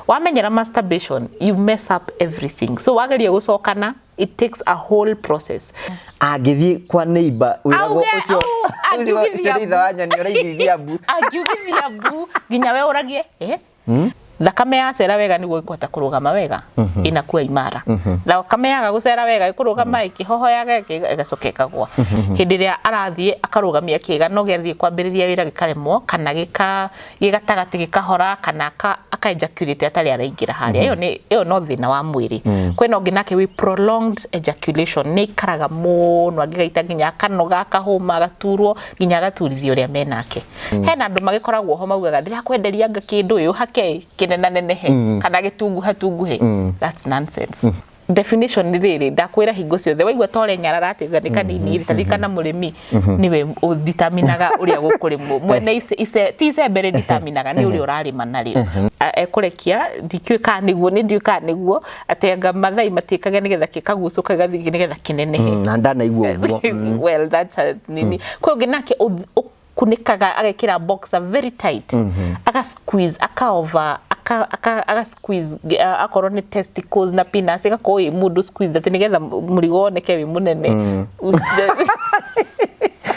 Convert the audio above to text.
Wamenyera masturbation, you mess up everything. So wageria gũcokana, it takes a whole process. Angĩthiĩ kwa neighbor wĩragwo Auge, ũcio au, angiugithia ũcio nĩ ithe wa nyoni ũraigithia mbu. Angiugithia mbu nginya we ũragie, eh? Thakame yacera wega nĩguo ĩkũhota kũrũgama wega, inakuwa imara. Thakame yaga gũcera wega, ĩkũrũgama ĩkĩhohoyaga, ĩgacoka ĩkagwa. Hĩndĩ ĩrĩa arathiĩ akarũgamia kĩga, no gĩathiĩ kwambĩrĩria wĩra gĩkaremwo, kana gĩka gĩ gatagatĩ gĩkahora, kana aka ejaculate atarĩ araingĩra harĩa. Ĩyo nĩ ĩyo no thĩna wa mwĩrĩ. Kwĩna ũngĩ nake wĩ prolonged ejaculation, nĩ ikaraga mũno angĩgaita nginya akanoga, akahũma, agaturwo nginya agaturithia ũrĩa menake. Hena andũ magĩkoragwo ho maugaga, "Ndĩrakwenderia anga kĩndũ ũyũ hake kĩnenanenehe kana gĩtunguha tunguhe." That's nonsense. Definition nĩ rĩrĩ, ndakwĩra hingo ciothe, waigua ta ũrenyarara atĩ nĩ kanini rĩ, taririkana mũrĩmi nĩwe ũditaminaga ũrĩa gũkũrĩmwo mwene ice ti icembe rĩditaminaga, nĩ ũrĩa ũrarĩma narĩo. Ekũrekia, ndikĩũĩ kana nĩguo, nĩ ndiũĩ kana nĩguo atĩ anga Mathai matiĩkaga nĩgetha gĩkagucũka gĩgathiĩ nĩgetha kĩnenehe. Na ndanaigua ũguo. Well, that's a nini. Kwĩ ũngĩ nake ũkunĩkaga, agekĩra boxer very tight, aka squeeze, aka over aka squeeze, akorwo nĩ testicles na penis, ĩgakorwo ĩ mũndũ squeeze atĩ nĩgetha mũrigo woneke wĩ mũnene.